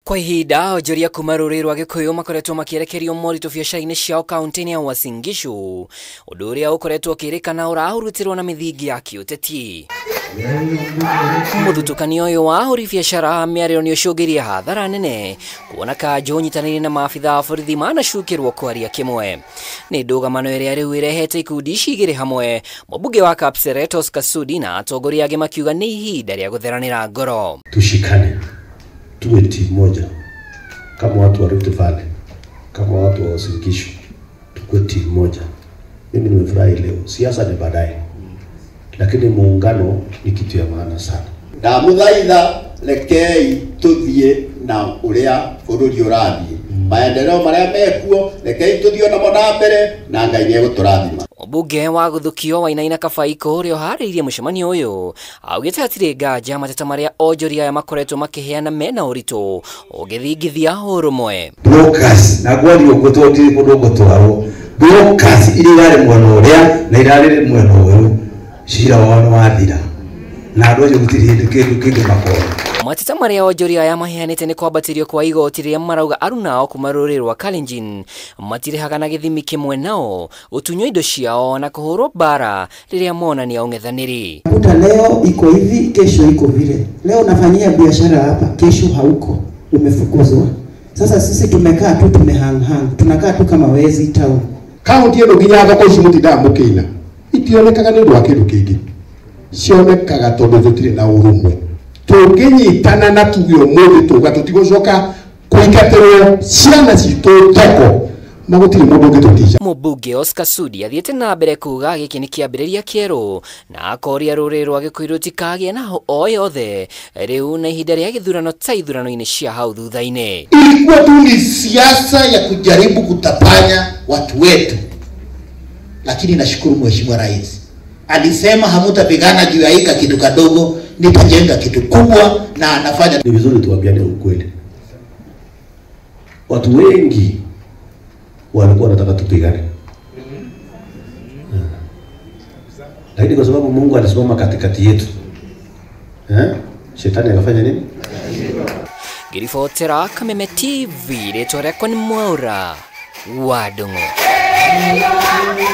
Kwa ihinda onjoria kuma rũrĩrĩ rwa Gĩkũyũ makoretwo makĩerekerio moritũ biacara-inĩ ciao kaunti-inĩ ya Uasin Gishu, ũndũ ũrĩa ũkoretwo ũkĩrĩkana ũrahurutĩrwo na mĩthingi ya kĩũteti. Mũthutũkanio ũyũ wa ahũri biacara mĩarĩro nĩ ũcũngĩrie hathara nene kuona kanjũ nyitanĩire na maabitha a borithi manacukĩrwo kwaria kĩmwe. Nĩ ndũgamano ĩrĩa rĩu ĩrehete ikundi ici igĩrĩ hamwe, mũmbunge wa Kapseret Oscar Sudi na atongoria angĩ makiuga nĩ ihinda rĩa gũtheranĩra ngoro. Tushikane, tuwe timu moja kama watu wa Rift Valley, kama watu wa Uasin Gishu, tukuwe timu moja. Mimi nimefurahi leo. Siasa ni baadaye, lakini muungano ni kitu ya maana sana. Ndamuthaitha rekei tuthie na uria bururi urathie, maendeleo maria mekuo rekei tuthie namo na mbere na Ngai nĩegũtũrathima. Mũmbunge wa Gũthukio Wainaina Kabaikũ ũrĩa ũharĩirie mũcemanio ũyũ augĩte hatirĩ nganja mateta marĩa onjoria aya makoretwo makĩheana mena ũritũ ũngĩthingithia ũrũmwe. Brokers na gwario gũtũtire kũndũ gũtwarwo brokers iria irarĩ mwena ũrĩa na irarĩ mwena ũyũ cira wao nĩ wathira na andũ acio gũtirĩ hĩndĩ kĩndũ kĩngĩ makona. Mateta marĩa onjoria aya maheanĩte nĩ kwambatĩrio kwa igoti rĩrĩa marauga aruna ao kuma rũrĩrĩ rwa Kalenjin matirĩhaga na gĩthimi kĩmwe nao gũtunywo indo ciao na kũhũrwo mbara rĩrĩa monania ũng'ethanĩri. Kuta leo iko hivi, kesho iko vile. Leo nafanyia biashara hapa, kesho hauko, umefukuzwa. Sasa sisi tumekaa tu tumehang hang, tunakaa tu kama wezi town. Kaunti ĩno nginya thoko ici mũtindaga mũkĩina itionekaga nĩ ũndũ wa kĩndũ kĩngĩ, cionekaga tondũ tũtirĩ na ũrũmwe. Tũngĩnyitana na tuge ũmũthĩ tuga tũtigũcoka kũingatĩrwo ciana citũ thoko na gũtirĩ mũndũ ũngĩtũtica. Mũmbunge Oscar Sudi athiĩte na mbere kuga gĩkĩ nĩ kĩambĩrĩria kĩerũ na akoria rũrĩrĩ rwa Gĩkũyũ rũtikagĩe na o yothe rĩu na ihinda rĩa gĩthurano ta ithurano-inĩ cia hau thutha-inĩ. Ilikuwa tu ni siasa ya kujaribu kutapanya watu wetu, lakini nashukuru Mheshimiwa Rais alisema hamutapigana juu ya hika kitu kadogo, nitajenga kitu kubwa, na anafanya. Ni vizuri tuambiane ukweli. Watu wengi walikuwa wanataka tupigane, lakini kwa sababu Mungu alisimama katikati yetu, shetani akafanya nini? Ngiribotera Kameme TV, rĩtwa rĩakwa nĩ Mwaura wa Ndung'u.